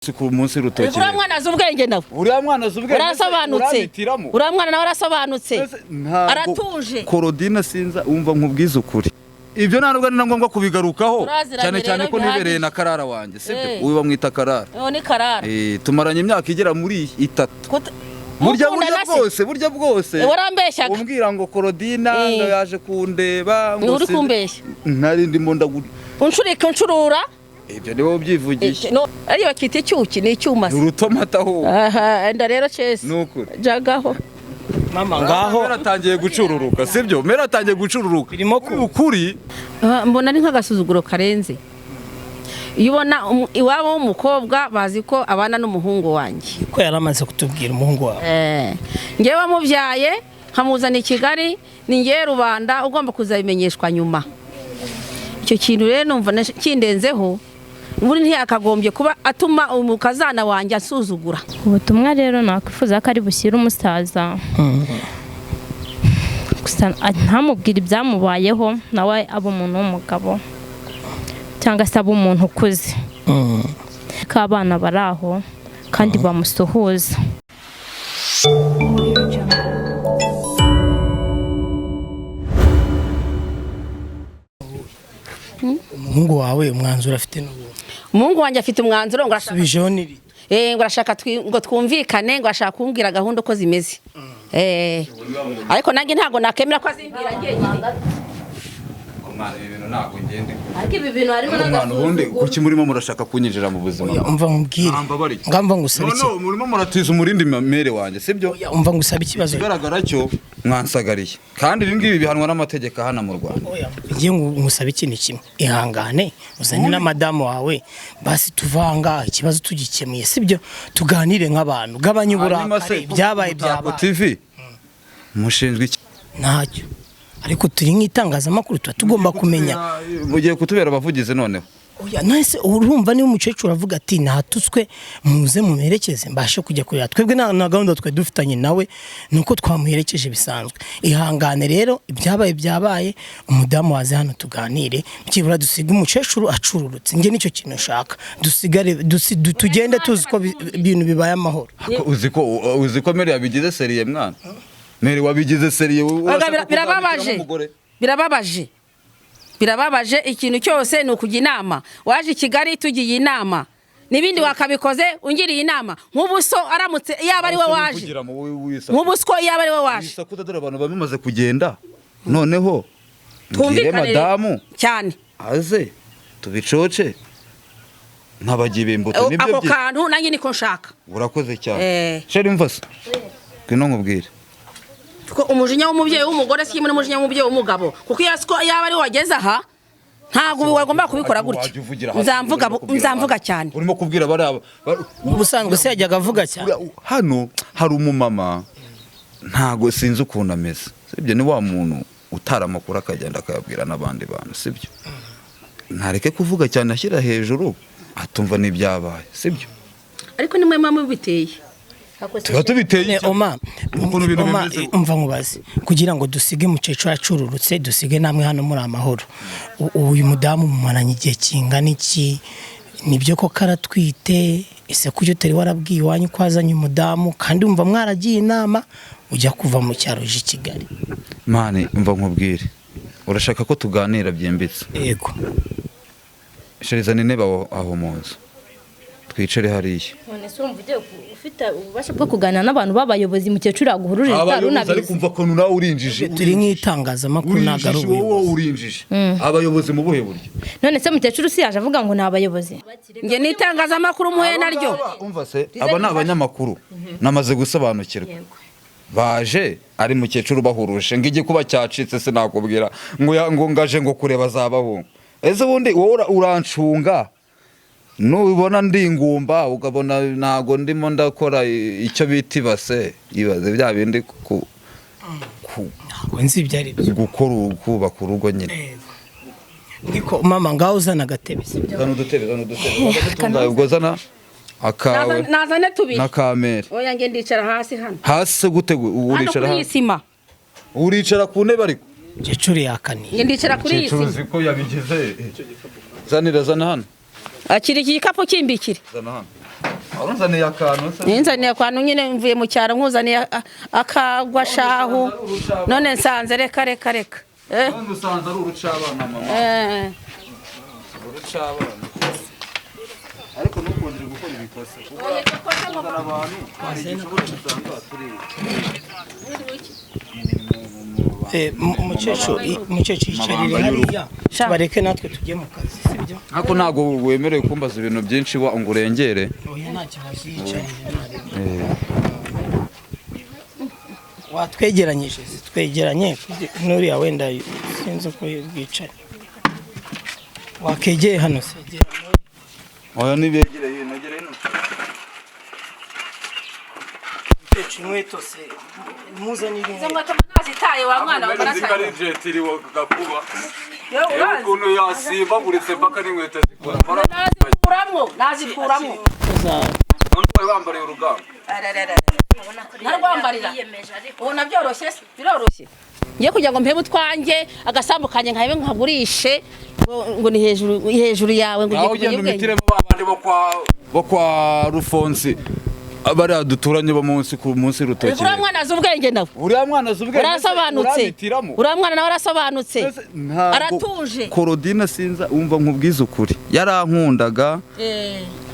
Si ku munsi rutoki. Uriya mwana azi ubwenge nawe. Uriya mwana azi ubwenge. Urasobanutse. Urambitiramo. Uriya mwana nawe arasobanutse. Mbese ntabwo Aratuje. Korodina sinza wumva nkubwiza ukuri. Ibyo ntabwo ari na ngombwa kubigarukaho. Turaziranye Cyane cyane rero ko nibereye bihagije. na Karara wanjye, sibyo? Eh. Uyu bamwita Karara. Uwo ni Karara. Tumaranye imyaka igera muri 3. Burya burya Mukundana se? bwose, burya bwose. Warambeshyaga. Umbwira ngo Korodina Eh. ngo yaje kundeba ngo Uri kumbeshya. Nari ndimo ndagu Unshurika unshurura. Ibyo nibo ubyivugiye. No, ariyo bakita icyuki ni icyuma se. Urutomata ho. Aha, enda rero chese. Ni ukuri. Jagaho. Mama ngaho Mera atangiye gucururuka, sibyo? Mera atangiye gucururuka. Birimo kuba. Ukuri. Mbona ari nk'agasuzuguro karenze. Iyo ubona iwabo w'umukobwa bazi ko abana n'umuhungu wanjye. Ko yaramaze kutubwira umuhungu wawe. Ngewe wamubyaye nkamuzana i Kigali, ni ngewe rubanda ugomba kuzabimenyeshwa nyuma. Icyo kintu rero numva kindenzeho. Ubundi ntiyakagombye kuba atuma umukazana wanjye asuzugura. Ubutumwa rero nakwifuza ko ari bushyire umusaza. Gusa ntamubwire ibyamubayeho, nawe aba umuntu w'umugabo cyangwa se aba umuntu ukuze. Ko abana bari aho kandi bamusuhuza. Umuhungu wawe umwanzuro afite n'ubu. Umuhungu wanjye afite umwanzuro ngo arashaka Subijeho n'iri. Ngo arashaka ngo twumvikane, ngo ashaka kumbwira gahunda uko zimeze. Ariko nanjye ntabwo nakemera ko azimbwira njyenyine. Mwana, ibi bintu ntabwo ngende. Ariko ibi bintu harimo Mwana, ubundi kuki murimo murashaka kunyinjira mu buzima? Umva nkubwire. Nambabariye. Ngamba ngusabe No, iki? no, murimo muratiza umurindi mere wanjye, sibyo? Umva ngusabe ikibazo. Ikigaragara cyo mwansagariye. Kandi ibi ngibi bihanwa n'amategeko hano mu Rwanda. Oya, ngiye ngusabe ikintu kimwe. Ihangane, uzane na madamu wawe, basi tuvanga ikibazo tugikemuye, sibyo? Tuganire nk'abantu, gabanya uburakari, byabaye Mutako byabaye. TV mushinzwe iki? Ntacyo. Ariko turi nk'itangazamakuru tuba tugomba kumenya. Mugiye kutubera abavugizi noneho. Oya, nahise urumva niba umukecuru avuga ati natutswe muze mumerekeze mbashe kujya kurira. Twebwe nta gahunda twe dufitanye nawe nuko twamuherekeje bisanzwe. Ihangane rero ibyabaye byabaye, umudamu waze hano tuganire, byibura dusige umukecuru acururutse. Nge nicyo kintu nshaka. Dusigare tugende tuzi ko ibintu bibaye amahoro. Uzi ko Mary yabigize seriye mwana. Mary wabigize seriye. Birababaje. Birababaje. Birababaje ikintu cyose ni ukujya inama. Waje i Kigali tugiye inama. Nibindi wakabikoze ungiriye inama. Nk'ubu so aramutse yaba ari we waje. Nk'ubu so yaba ari we waje. Isakuta dore abantu bamaze kugenda. Noneho mbwire Twumvikane madamu cyane. aze tubicoce. Nkabagiye imbuto nibyo Ako bye. kantu nanjye niko nshaka. Urakoze cyane. Sheri mvase. Ngwino nkubwire. Kuko umujinya w'umubyeyi w'umugore si kimwe n'umujinya w'umubyeyi w'umugabo. Kuko iyo siko yaba ari wageze aha ntabwo wagomba kubikora gutya. Nzamvuga cyane. Urimo kubwira bari ubusanzwe se yajyaga avuga cyane. Hano hari umumama ntago sinzi ukuntu ameze. Sibyo, ni wa muntu utara amakuru akagenda akayabwira n'abandi bantu, sibyo? Ntareke kuvuga cyane ashyira hejuru atumva n'ibyabaye, sibyo? Ariko nimwe mama biteye. Tuba tubiteye Oma, umva nkubaze kugira ngo dusige umukecuru acururutse, dusige namwe hano muri amahoro. Uyu mudamu mumaranye igihe kingana iki? Nibyo ko karatwite? Ese kuki utari warabwiye iwanyu ko azanye umudamu kandi umva mwaragiye inama ujya kuva mu cyaro uje i Kigali? Mani umva nkubwire, urashaka ko tuganira byimbitse? Yego. Sherizana intebe aho mu nzu twicare hariya. None se urumva ugiye ufite ububasha bwo kuganira n'abantu b'abayobozi mukecuru yaguhururira Abayobozi ariko umva ko nawe urinjije. Turi nk'itangazamakuru ntabwo ari ubuyobozi. Urinjije. Abayobozi mu buhe buryo? None se mukecuru si yaje avuga ngo ni abayobozi? Nge n'itangazamakuru muhe naryo. Umva se aba ni abanyamakuru namaze gusobanukirwa. Baje ari mukecuru bahuruje ngo igi kuba cyacitse sinakubwira ngo ngaje ngo kureba zabahunga. Ese ubundi wowe urancunga nubona ndi ingumba ukabona ntago ndimo ndakora icyo bita ibase, ibaze bya bindi ku nzi ibyo ari byo gukora kubaka urugo nyine. Niko mama ngaho uzana agatebe. Zana udutebe, zana udutebe. Ubwo zana akawe. Nazane tubiri. Na kamere. Oya nge ndicara hasi hano. Hasi gute uricara hasi? Sima. Uricara ku ntebe ariko. Mukecuru yakaniye. Nge ndicara kuri iyi sima. Mukecuru ko yabigize. Zanira zana hano. Akiri iki gikapu kimbikire. Zana hano. Warunzaniye akantu se? Ninzaniye akantu nyine, mvuye mu cyaro nkuzaniye akagwa shahu, none nsanze reka reka reka. None usanze ari urucabana, mama. Urucabana, ariko ntukongere gukora ibikosa, kuko uzana abantu, hari igihe ushobora gusanga turi Umukecuru yicarire hariya, bareke natwe tujye mu kazi, sibyo? Ariko ntabwo wemerewe kumbaza ibintu byinshi wa ngo urengere. Oya, nta kibazo, yicarire. Watwegeranyije, twegeranye n'uriya, wenda sinzi uko bwicaye. Wakegeye hano se? Oya, nibegereye hino, egere hino. Umukecuru, inkweto se muzanire? Izo nkweto nazitaye wa mwana wa Ari jetiri wa gakuba. Yewe, urazi. Ukuntu yasimbaguritse mpaka n'inkweto zikora. Nazikuramwo, nazikuramwo. None wari wambariye urugamba. Narwambarira ubona byoroshye se? Biroroshye ngiye kugira ngo mpebe utwanjye, agasambu kanjye nkabe nkagurishe, ngo ni hejuru hejuru yawe ngo Nawe ugiye ugenda kumenya ubwenge. umitiremo ba bandi bo kwa Rufonsi, bariya duturanye bo munsi ku munsi y'urutoki. Uriya mwana azi ubwenge nawe. Uriya mwana azi ubwenge se? Urasobanutse. Uramitiramo. Uriya mwana nawe arasobanutse. Mbese ntabwo Aratuje. Korodina sinza wumva, nkubwize ukuri, yarankundaga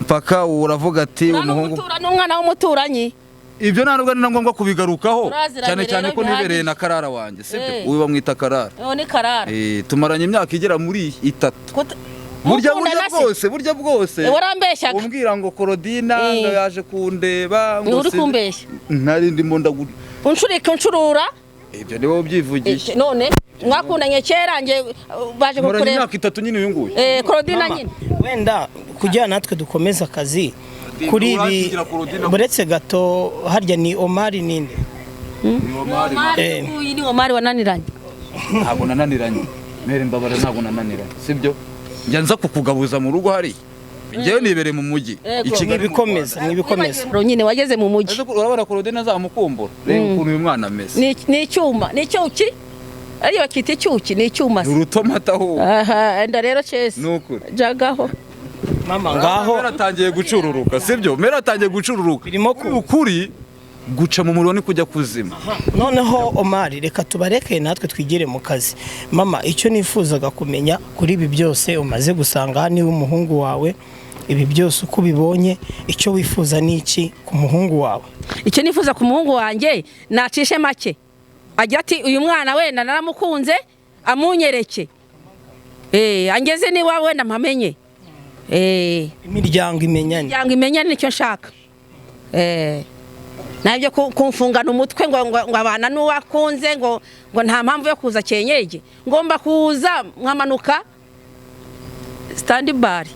mpaka uravuga ati Uriya ni umuhungu umwana w'umuturanyi. Ibyo ntabwo ari na ngombwa kubigarukaho. Turaziranye. Cyane cyane Rero ko nibereye bihagije. na Karara wanjye, sibyo? Eh. Uyu bamwita Karara. Uwo ni Karara. Tumaranye imyaka igera muri 3. Burya burya Mukundana se? bwose, burya bwose. Warambeshyaga. Umbwira ngo Korodina ngo yaje kundeba ngo Uri kumbeshya. Ntari ndimo ndagu Unshurika, unshurura. Ibyo ni wowe ubyivugiye. None mwakundanye kera, nge baje Maranye kukureba. imyaka 3 nyine uyu nguyu. Korodina Mama, nyine. Wenda kugira natwe dukomeze akazi kuri ibi. Uransigira Korodina. Buretse gato, harya ni Omari ninde? Ni Omari. Uyu ni Omari wananiranye. Ntabwo nananiranye, mere mbabara, ntabwo nananiranye, sibyo? Njya nza kukugabuza mu rugo hariya, njyewe nibereye mu mujyi Yego. i Kigali mu Mwibikomeza, Rwanda. mwibikomeza. Nyine wageze mu mujyi. Ese ko urabona Korodina azamukumbura? Reba ukuntu uyu mwana ameze. Ni icyuma, ni icyuki, ariyo bakita icyuki, ni icyuma Ni se. urutomata ahubwo. Aha, enda rero cese. Ni ukuri. Jagaho. Mama, ngaho. Mera atangiye gucururuka, sibyo? Mera atangiye gucururuka. Birimo ukuri guca mu muriro ni kujya kuzima. Noneho Omari, reka tubareke natwe twigire mu kazi. Mama, icyo nifuzaga kumenya kuri ibi byose umaze gusanga, niba umuhungu wawe ibi byose uko ubibonye, icyo wifuza ni iki ku muhungu wawe? Icyo nifuza ku muhungu wanjye, nacishe make agira ati uyu mwana wenda naramukunze, amunyereke, angeze n'iwawe wenda mpamenye. Imiryango imenyane. Imiryango imenyane, nicyo nshaka. Nabyo kumfungana umutwe ngo abana n'uwakunze, ngo nta mpamvu yo kuza kenyege, ngomba kuza nkamanuka standby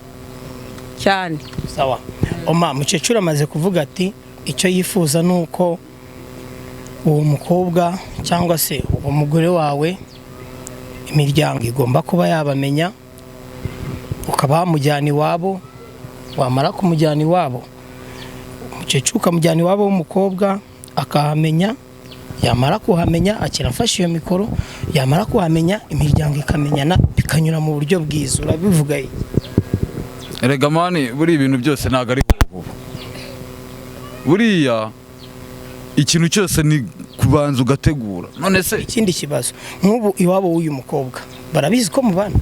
cyane. Sawa Oma, mukecuru amaze kuvuga ati icyo yifuza ni uko uwo mukobwa cyangwa se uwo mugore wawe imiryango igomba kuba yabamenya, ukaba wamujyana iwabo, wamara kumujyana iwabo, umukecuru ukamujyana iwabo w'umukobwa akahamenya, yamara kuhamenya akirafashe iyo mikoro, yamara kuhamenya imiryango ikamenyana, bikanyura mu buryo bwiza. Urabivuga iki? Erega man, buriya ibintu byose ntabwo ari ubu. Buriya ikintu cyose ni kubanza ugategura. None se Ikindi kibazo, nk'ubu iwabo w'uyu mukobwa barabizi ko mubana?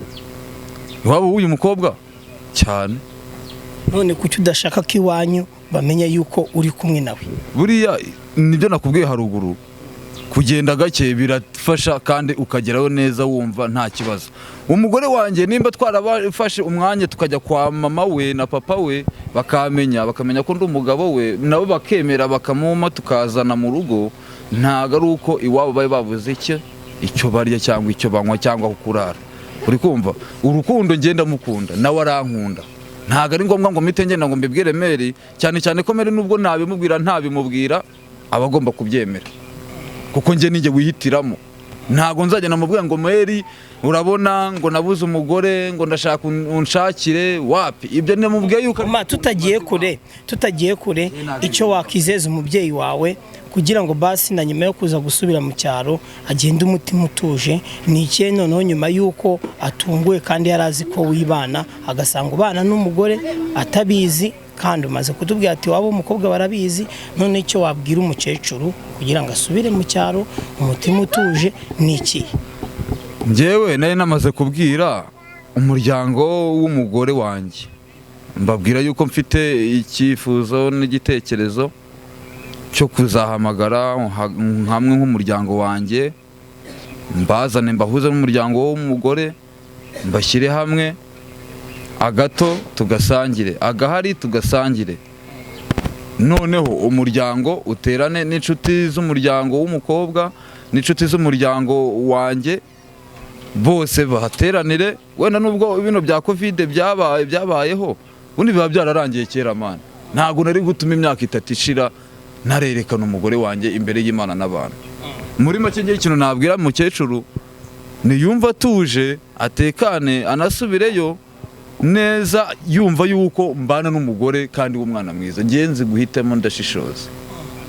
Iwabo w'uyu mukobwa cyane. None kuki udashaka ko iwanyu bamenya yuko uri kumwe nawe? Buriya nibyo nakubwiye haruguru, kugenda gake birafasha kandi ukageraho neza wumva nta kibazo. Umugore wanjye nimba twarabafashe umwanya tukajya kwa mama we na papa we, bakamenya, bakamenya ko ndi umugabo we, nabo bakemera bakamuma, tukazana mu rugo, ntabwo ari uko iwabo bari babuze icyo barya cyangwa icyo banywa cyangwa aho kurara. Uri kumva, urukundo ngenda mukunda nawe arankunda, ntabwo ari ngombwa ngo mpite ngenda ngo mbibwire Meri, cyane cyane ko Meri nubwo ntabimubwira ntabimubwira aba agomba kubyemera, kuko njye nijye wihitiramo. Ntabwo nzajya namubwira ngo Meri urabona ngo nabuze umugore, ngo ndashaka unshakire, wapi. Ibyo namubwiye yuko Ma, tutagiye kure, icyo wakizeza umubyeyi wawe kugira ngo basi na nyuma yo kuza gusubira mu cyaro agende umutima utuje ni ikihe? Noneho nyuma y'uko atunguwe kandi yari azi ko wibana, agasanga ubana n'umugore atabizi. Kandi umaze kutubwira ati waba umukobwa barabizi. None icyo wabwira umukecuru kugira ngo asubire mu cyaro umutima utuje ni iki? Njyewe nari namaze kubwira umuryango w'umugore wanjye, mbabwira yuko mfite icyifuzo n'igitekerezo cyo kuzahamagara hamwe nk'umuryango wanjye, mbazane mbahuze n'umuryango w'umugore, mbashyire hamwe, agato tugasangire, agahari tugasangire, noneho umuryango uterane n'inshuti z'umuryango w'umukobwa n'inshuti z'umuryango wanjye, bose bahateranire. Wenda nubwo bino bya Covid byabayeho, ubundi biba byararangiye kera mana. Ntabwo nari gutuma imyaka 3 ishira ntarerekana umugore wanjye imbere y'Imana n'abantu. Muri make ngiye ikintu nabwira mukecuru, niyumva atuje atekane, anasubireyo neza, yumva yuko mbana n'umugore kandi w'umwana mwiza. Ngenzi guhitamo ndashishoza,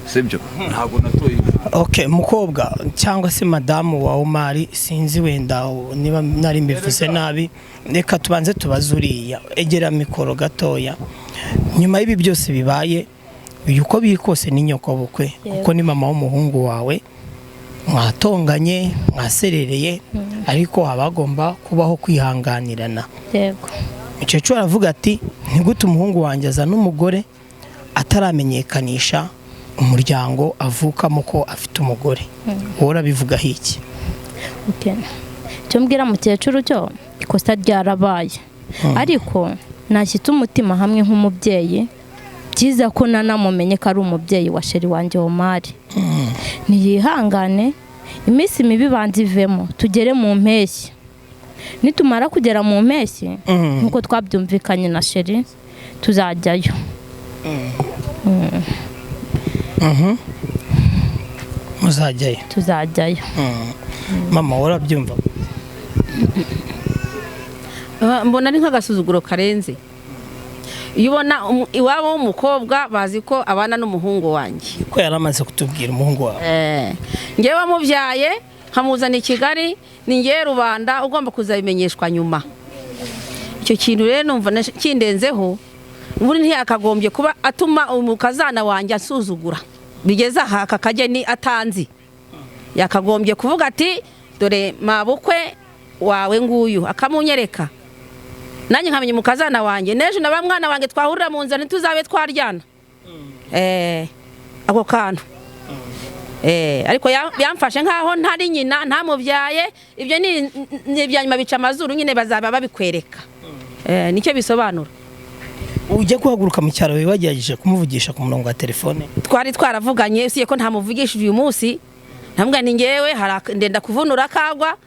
sibyo? Ntabwo natoye. Okay, mukobwa cyangwa se madamu wa Omari, sinzi wenda niba nari mbivuze nabi, reka tubanze tubaze uriya egera mikoro gatoya. Nyuma y'ibi byose bibaye, uyu uko biri kose ni nyokobukwe, kuko ni mama w'umuhungu wawe, mwatonganye mwaserereye, ariko haba hagomba kubaho kwihanganirana. Yego. Umukecuru aravuga ati ntigute umuhungu wanjye azana umugore ataramenyekanisha umuryango avukamo ko afite umugore. Wowe urabivugaho iki? Okay. Icyo mbwira mukecuru cyo, ikosa ryarabaye, ariko nashyitse umutima hamwe nk'umubyeyi. Byiza ko nanamumenye ko ari umubyeyi wa sheri wanjye Omari. Ntiyihangane, iminsi mibi banza ivemo, tugere mu mpeshyi. Nitumara kugera mu mpeshyi, nk'uko twabyumvikanye na sheri, tuzajyayo. Muzajyayo? Tuzajyayo. Mama, wowe urabyumva? Mbona ari nk'agasuzuguro karenze. Iyo ubona iwabo w'umukobwa bazi ko abana n'umuhungu wanjye, ko yari amaze kutubwira umuhungu wawe. Ngewe wamubyaye nkamuzana i Kigali, ni ngewe rubanda ugomba kuzabimenyeshwa nyuma. Icyo kintu rero numva kindenzeho. Ubundi ntiyakagombye kuba atuma umukazana wanjye asuzugura bigeze aha aka kageni atanzi. Yakagombye kuvuga ati dore mabukwe wawe nguyu, akamunyereka, nanjye nkamenya umukazana wanjye, n'ejo na ba mwana wanjye twahurira mu nzira ntituzabe twaryana. Ako kantu. Ariko yamfashe nkaho ntari nyina, ntamubyaye. Ibyo ni ibya nyuma bica amazuru nyine, bazaba babikwereka. Nicyo bisobanura. Ujya guhaguruka mu cyaro wagerageje kumuvugisha ku murongo wa telefone? Twari twaravuganye, usiye ko ntamuvugishije uyu munsi. Ntamubwira ni ngewe ndenda kuvunura akagwa,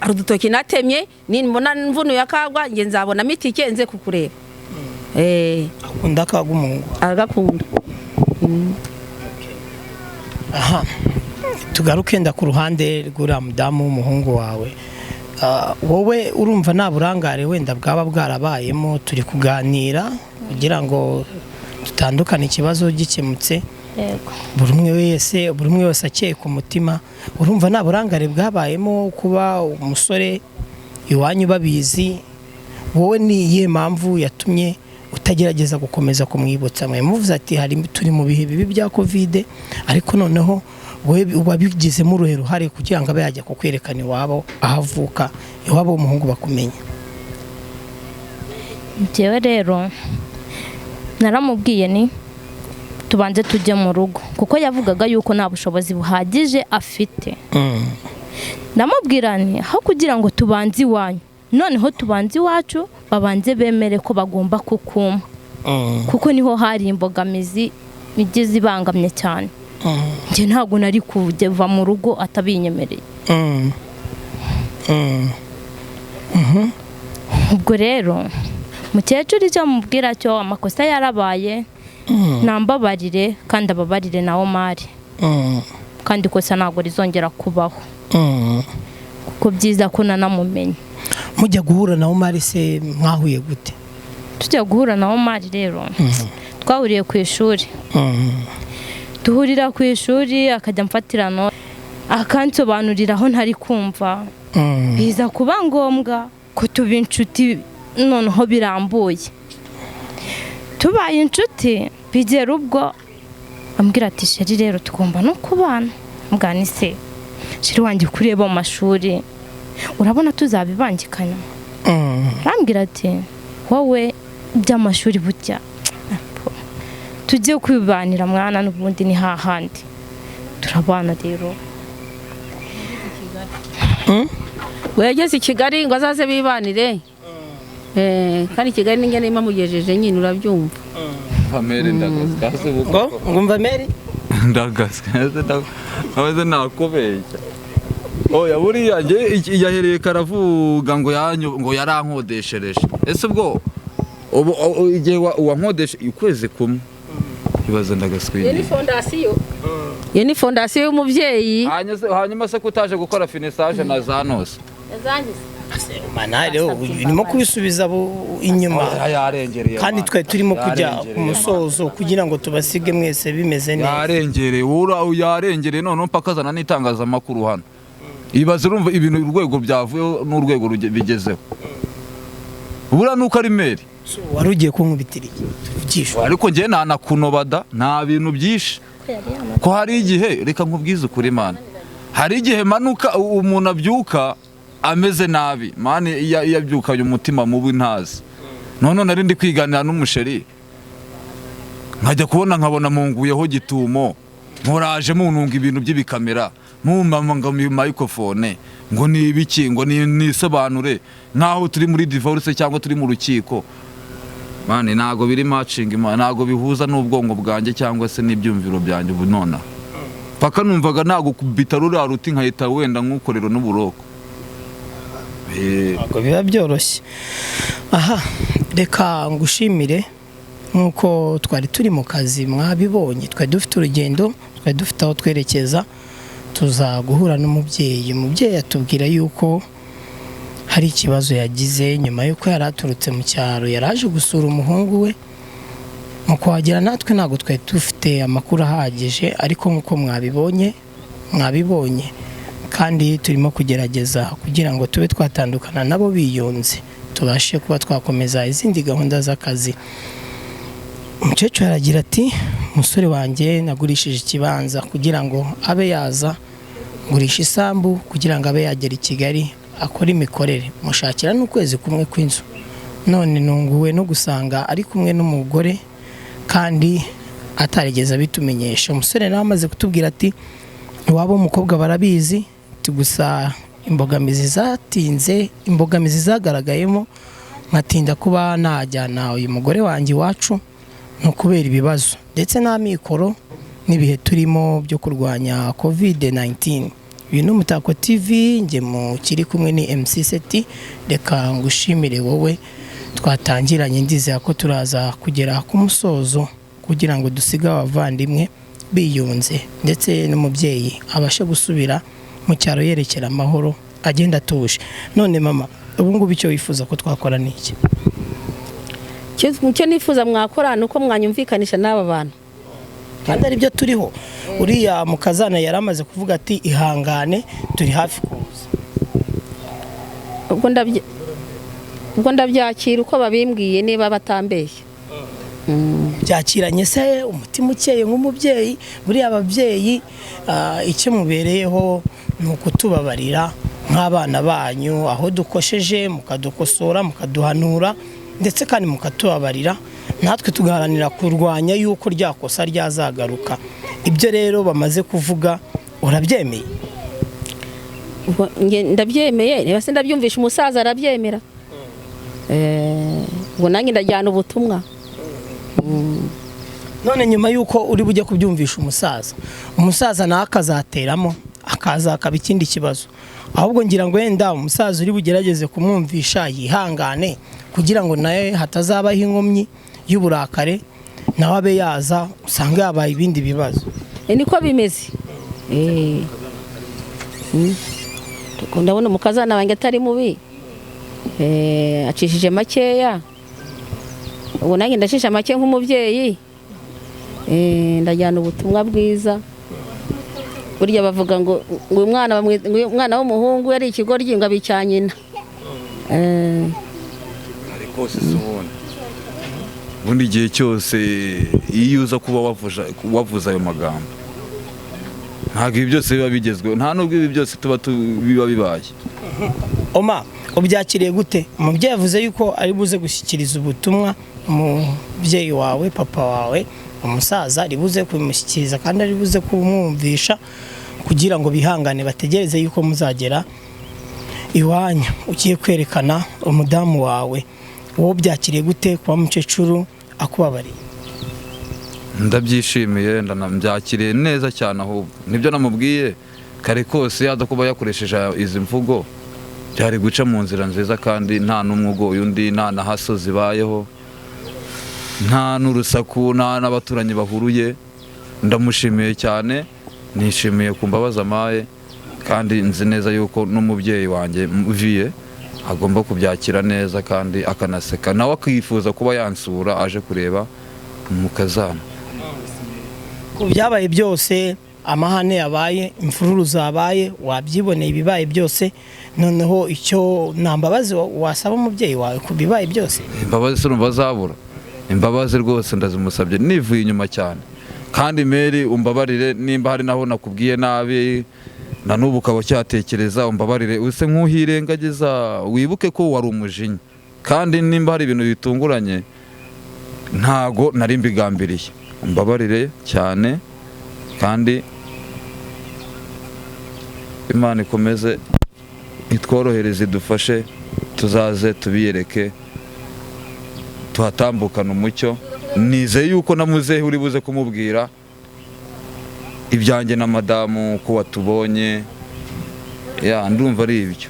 hari udutoki natemye, nimbona mvunuye akagwa nge nzabona mitike nze kukureba. Akunda akagwa umuhungu? Aragakunda. Aha tugaruke nda ku ruhande rw'uriya mudamu w'umuhungu wawe. Wowe urumva nta burangare wenda bwaba bwarabayemo? Turi kuganira kugira ngo dutandukane ikibazo gikemutse. Yego. Buri umwe wese akeye ku mutima. Urumva nta burangare bwabayemo kuba umusore iwanyu babizi? Wowe ni iyihe mpamvu yatumye utagerageza gukomeza kumwibutsa? Mwe muvuze ati hari turi mu bihe bibi bya Covid, ariko noneho wowe wabigizemo uruhe ruhare kugira ngo abe yajya kukwerekana iwabo aho avuka, iwabo w'umuhungu bakumenya? Njyewe rero naramubwiye ni tubanze tujye mu rugo, kuko yavugaga yuko nta bushobozi buhagije afite. Ndamubwira nti aho kugira ngo tubanze iwanyu, noneho tubanze iwacu, babanze bemere ko bagomba kukuma, kuko niho hari imbogamizi igize ibangamye cyane. Njye ntabwo nari kuva mu rugo atabinyemereye. Ubwo rero mukecuru icyo mubwira cyo, amakosa yarabaye, nambabarire kandi ababarire na Omari, kandi ikosa ntabwo rizongera kubaho, kuko byiza ko nanamumenye. Mujya guhura na Omari se mwahuye gute? Tujya guhura na Omari rero twahuriye ku ishuri. Duhurira ku ishuri, akajya amfatirano akansobanurira aho ntari kumva. Biza kuba ngombwa ko tuba inshuti noneho birambuye. Tubaye inshuti bigera ubwo ambwira ati chéri, rero tugomba no kubana. Mbwani se chéri wanjye, kureba mu mashuri urabona tuzabibangikanya? Arambwira ati wowe by'amashuri burya tujye kwibanira mwana, n'ubundi ni hahandi turabana rero. Ngo yageze i Kigali ngo azaze bibanire. Kandi Kigali n'ingene imamugejeje nyine, urabyumva. Pamere, ndagaze. Ngo ngumva meri. Ndagaze, ameze nakubeshya. Oya, buriya njye yahereye karavuga ngo yanyu ngo yarankodeshereje. Ese ubwo ubu igihe wankodesha ukwezi kumwe, ibaze. Iyo ni Ndagaswinyiye. Fondation, iyo ni fondation y'umubyeyi. Hanyuma se kutaje gukora finissage na za nose? Manare urimo kubisubiza inyuma. Oya, yarengereye. Kandi Man. twe turimo kujya Yarengereye, ku musozo kugira ngo tubasige mwese bimeze neza. Yarengereye, ura yarengereye noneho mpaka azana n'itangazamakuru hano. Ibaze, urumva ibintu urwego byavuyeho n'urwego bigezeho. Buriya nuko ari meri. So, wari ugiye kunkubitira iki? Tuvugisha. Ariko njyewe nta nta bintu byinshi, ko hari igihe, reka nkubwize ukuri man, hari igihe manuka umuntu abyuka ameze nabi man, iyo abyukanye umutima mubi ntazi. None nari ndi kwiganira n'umusheri, nkajya kubona nkabona munguyeho gitumo, muraje mununga ibintu by'ibikamera, mumama ngo microphone, ngo ni ibiki, ngo ni nisobanure nkaho turi muri divorce cyangwa turi mu rukiko. Man, ntago biri matching man, ntago bihuza n'ubwonko bwanjye cyangwa se n'ibyumviro byanjye ubu nonaha. Paka numvaga nagukubita ruriya ruti nkahita wenda nkukorera n'uburoko. Ntabwo biba byoroshye. Aha reka ngushimire. Nk'uko twari turi mu kazi mwabibonye, twari dufite urugendo, twari dufite aho twerekeza, tuza guhura n'umubyeyi. Umubyeyi atubwira yuko hari ikibazo yagize nyuma y'uko yari aturutse mu cyaro, yari aje gusura umuhungu we. Mu kuhagera natwe ntabwo twari dufite amakuru ahagije, ariko nk'uko mwabibonye, mwabibonye kandi turimo kugerageza kugira ngo tube twatandukana nabo biyunze, tubashe kuba twakomeza izindi gahunda z'akazi. Umukecuru aragira ati umusore wanjye nagurishije ikibanza kugira ngo abe yaza, ngurisha isambu kugira ngo abe yagera i Kigali akore imikorere, mushakira n'ukwezi kumwe kw'inzu, none nunguwe no gusanga ari kumwe n'umugore kandi atarigeze abitumenyesha. Umusore nawe amaze kutubwira ati iwabo w'umukobwa barabizi, gusa imbogamizi zatinze, imbogamizi zagaragayemo nkatinda kuba najyana uyu mugore wanjye iwacu ni ukubera ibibazo ndetse n'amikoro n'ibihe turimo byo kurwanya COVID 19. Uyu ni Umutako TV, njye mu kiri kumwe ni MC Seti. Reka ngushimire wowe twatangiranye, ndizera ko turaza kugera ku musozo kugira ngo dusige abavandimwe biyunze, ndetse n'umubyeyi abashe gusubira mu cyaro yerekera amahoro, agenda atuje. None mama, ubu ngubu icyo wifuza ko twakora ni iki? Icyo nifuza mwakora ni uko mwanyumvikanisha n'aba bantu. Kandi aribyo turiho. Uriya mukazana yari amaze kuvuga ati ihangane, turi hafi kuza. Ubwo ndabyakira uko babimbwiye niba batambeshya. Byakiranye se umutima ukeye nk'umubyeyi? Buriya ababyeyi icyo mubereyeho ni ukutubabarira nk'abana banyu, aho dukosheje mukadukosora, mukaduhanura, ndetse kandi mukatubabarira, natwe tugaharanira kurwanya yuko rya kosa ryazagaruka. Ibyo rero bamaze kuvuga urabyemeye? Ubwo njye ndabyemeye, niba se ndabyumvisha umusaza arabyemera. Ubwo nanjye ndajyana ubutumwa. None nyuma y'uko uri bujye kubyumvisha umusaza, umusaza nawe akazateramo akaza akaba ikindi kibazo. Ahubwo ngira ngo wenda umusaza uri bugerageze kumwumvisha yihangane, kugira ngo nawe hatazabaho inkomyi y'uburakare, nawe abe yaza usanga yabaye ibindi bibazo. Niko bimeze. Ndabona umukazana wanjye atari mubi. Acishije makeya, ubu nanjye ndacisha make nk'umubyeyi. Ndajyana ubutumwa bwiza. Burya bavuga ngo uyu mwana ngo uyu mwana w'umuhungu yari ikigoryi ngo abica nyina. Ariko se ubundi Ubundi igihe cyose iyo uza kuba wavuze ayo magambo, ntabwo ibi byose biba bigezweho, nta nubwo ibi byose biba bibaye. Oma, ubyakiriye gute? Umubyeyi yavuze yuko ari buze gushyikiriza ubutumwa umubyeyi wawe, papa wawe, umusaza, ari buze kubimushyikiriza kandi ari buze kumwumvisha kugira ngo bihangane, bategereze yuko muzagera iwanyu ugiye kwerekana umudamu wawe. Wowe byakiriye gute kuba mukecuru akubabariye? Ndabyishimiye, ndanabyakiriye neza cyane. Ahubwo nibyo namubwiye kare kose, yaza kuba yakoresheje izi mvugo byari guca mu nzira nziza, kandi nta n'umwe ugoye undi, nta na haso zibayeho, nta n'urusaku, nta n'abaturanyi bahuruye. Ndamushimiye cyane, nishimiye ku mbabazi amaye, kandi nzi neza yuko n'umubyeyi wanjye Viye agomba kubyakira neza kandi akanaseka, nawe akifuza kuba yansura aje kureba mukazana. Ku byabaye byose, amahane yabaye, imvururu zabaye, wabyiboneye ibibaye byose, noneho icyo nta mbabazi wasaba umubyeyi wawe ku bibaye byose? Imbabazi se urumva azabura? Imbabazi rwose ndazimusabye nivuye inyuma cyane. Kandi Mary, umbabarire nimba hari naho nakubwiye nabi na n'ubu ukaba cyatekereza, umbabarire use nk'uhirengagiza, wibuke ko wari umujinya, kandi nimba hari ibintu bitunguranye ntago nari mbigambiriye, umbabarire cyane. Kandi Imana ikomeze itworohereze, idufashe, tuzaze tubiyereke, tuhatambukana umucyo. Nizeye yuko na muzehe uri buze kumubwira ibyanjye na madamu ko watubonye. Ya, ndumva ari ibyo.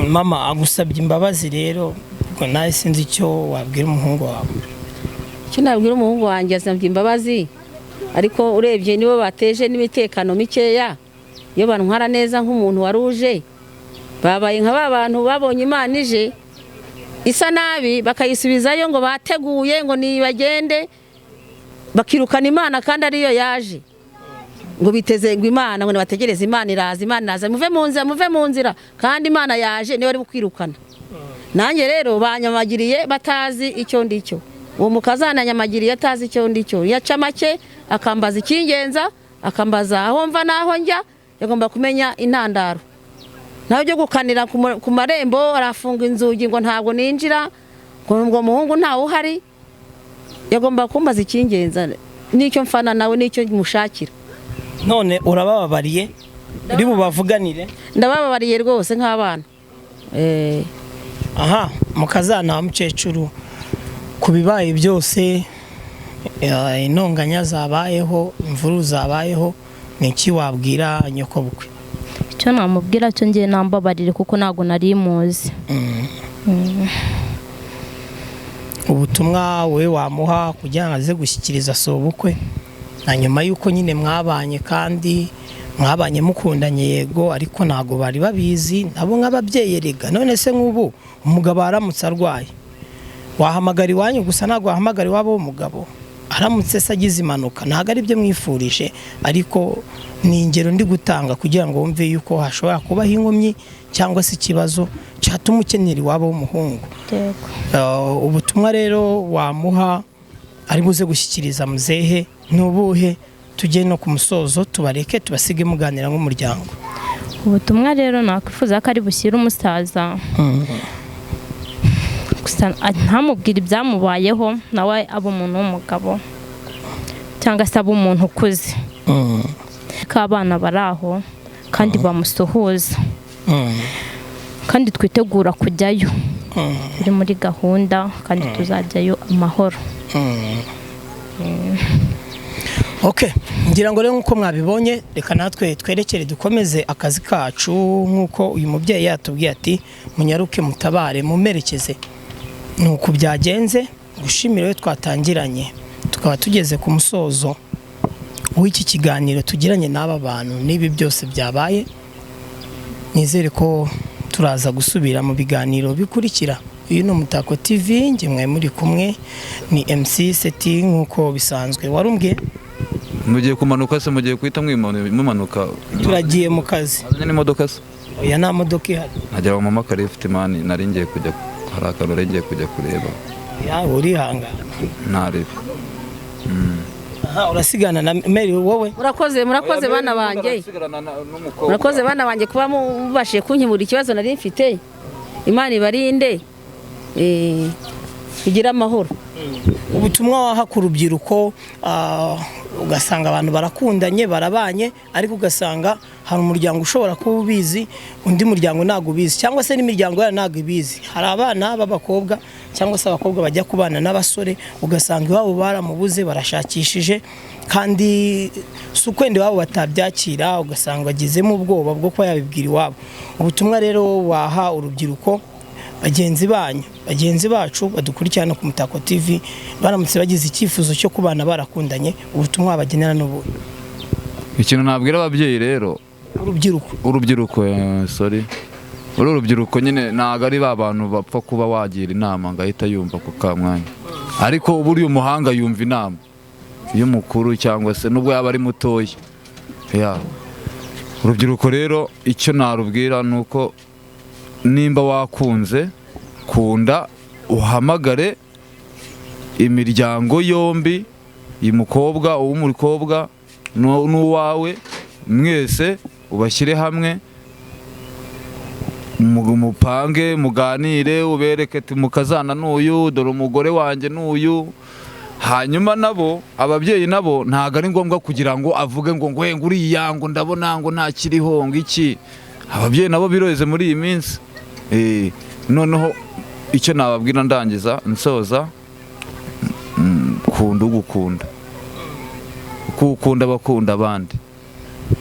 Mama agusabye imbabazi rero, ubwo nawe sinzi icyo wabwira umuhungu wawe. Icyo nabwira umuhungu wanjye, asabye imbabazi, ariko urebye nibo bateje n'imitekano mikeya. Iyo bantwara neza nk'umuntu wari uje, babaye nka ba bantu babonye Imana ije isa nabi bakayisubizayo ngo bateguye ngo nibagende, bakirukana Imana kandi ariyo yaje, ngo biteze ngo Imana, ngo nibategereze Imana iraza, Imana iraza, muve mu nzira, muve mu nzira, kandi Imana yaje niyo bari bukwirukana. Nanjye rero banyamagiriye batazi icyo ndicyo. Uwo mukazana nyamagiriye atazi icyo ndicyo, yaca make akambaza ikingenza, akambaza aho mva n'aho njya, yagomba kumenya intandaro. Nawe byo gukanira ku marembo, arafunga inzugi ngo ntabwo ninjira, ngo muhungu ntawe uhari. Yagomba kumbaza ikingenza n'icyo mfana nawe n'icyo mushakira. None urabababariye, uri bubavuganire? Ndabababariye rwose nk'abana. Aha mukazana wa mukecuru, ku bibaye byose, intonganya zabayeho, imvururu zabayeho, ni iki wabwira nyokobukwe? Icyo namubwira cyo, ngiye nambabarire kuko ntabwo nari muzi. Ubutumwa wowe wamuha kugira ngo aze gushyikiriza sobukwe, na nyuma y'uko nyine mwabanye kandi mwabanye mukundanye, yego, ariko ntabwo bari babizi nabo nk'ababyeyi rega. None se nk'ubu umugabo aramutse arwaye wahamagara iwanyu gusa, ntabwo wahamagara iwabo w'umugabo? Aramutse se agize impanuka, ntabwo ari byo mwifurije, ariko ni ingero ndi gutanga kugira ngo wumve yuko hashobora kubaho inkomyi cyangwa se ikibazo cyatuma ukenera iwabo w'umuhungu. Yego. Ubutumwa rero wamuha ari buze gushyikiriza muzehe ni ubuhe? Tujye no ku musozo, tubareke tubasige muganira nk'umuryango. Ubutumwa rero nakwifuza ko ari bushyire umusaza gusa, ntamubwire ibyamubayeho, nawe aba umuntu w'umugabo cyangwa se aba umuntu ukuze, ko abana bari aho kandi bamusuhuza, kandi twitegura kujyayo, turi muri gahunda kandi tuzajyayo amahoro. Ok, ngira ngo rero nk'uko mwabibonye, reka natwe twerekere dukomeze akazi kacu nk'uko uyu mubyeyi yatubwiye ati munyaruke mutabare mumerekeze. Ni uku byagenze. Gushimira we twatangiranye, tukaba tugeze ku musozo w'iki kiganiro tugiranye n'aba bantu n'ibi byose byabaye. Nizere ko turaza gusubira mu biganiro bikurikira. Uyu ni Umutako TV, njye mwe muri kumwe ni MC Seti nk'uko bisanzwe. Warumbwiye? Mugiye kumanuka se? Mugiye guhita mumanuka? Turagiye mu kazi. Azanye n'imodoka se? Oya, nta modoka ihari. Nagera mu mama kare ifite imani, nari ngiye kujya, hari akantu nari ngiye kujya kureba. Yawe urihangana. Ntarebe. Aha urasigana na Mary wowe. Murakoze, murakoze bana banjye, murakoze bana banjye kuba mubashije kunkemura ikibazo nari mfite. Imana ibarinde, ugire amahoro. Ubutumwa waha ku rubyiruko, ugasanga abantu barakundanye, barabanye, ariko ugasanga hari umuryango ushobora kuba ubizi, undi muryango ntabwo ubizi, cyangwa se n'imiryango yayo ntabwo ibizi. Hari abana b'abakobwa cyangwa se abakobwa bajya kubana n'abasore, ugasanga iwabo baramubuze, barashakishije, kandi si ukwenda iwabo batabyakira, ugasanga bagizemo ubwoba bwo kuba yabibwira iwabo. Ubutumwa rero waha urubyiruko bagenzi banyu, bagenzi bacu badukurikirana ku Mutako TV, baramutse bagize icyifuzo cyo kubana barakundanye, ubutumwa bagenera n'ubu? Ikintu nabwira ababyeyi rero, urubyiruko. Urubyiruko, sorry, uru rubyiruko nyine ntabwo ari ba bantu bapfa kuba wagira inama ngo ahita yumva ku kamwanya, ariko buriya umuhanga yumva inama y'umukuru cyangwa se nubwo yaba ari mutoya. Ya, urubyiruko rero icyo narubwira ni uko nimba wakunze, kunda, uhamagare imiryango yombi, uyu mukobwa, uw'umukobwa n'uwawe, mwese ubashyire hamwe, mupange, muganire, ubereke ati mukazana n'uyu, dore umugore wanjye n'uyu. Hanyuma nabo ababyeyi nabo ntabwo ari ngombwa kugira ngo avuge ngo uriya ngo ndabona ngo ntakiriho ngo iki. Ababyeyi nabo biroheze muri iyi minsi. Noneho icyo nababwira ndangiza nsoza, kunda ugukunda, kuko ukunda abakunda abandi.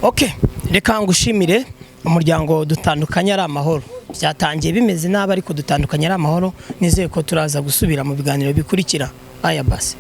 Ok, reka ngushimire. Umuryango dutandukanye ari amahoro. Byatangiye bimeze nabi, ariko dutandukanye ari amahoro. Nizeye ko turaza gusubira mu biganiro bikurikira. Aya basi.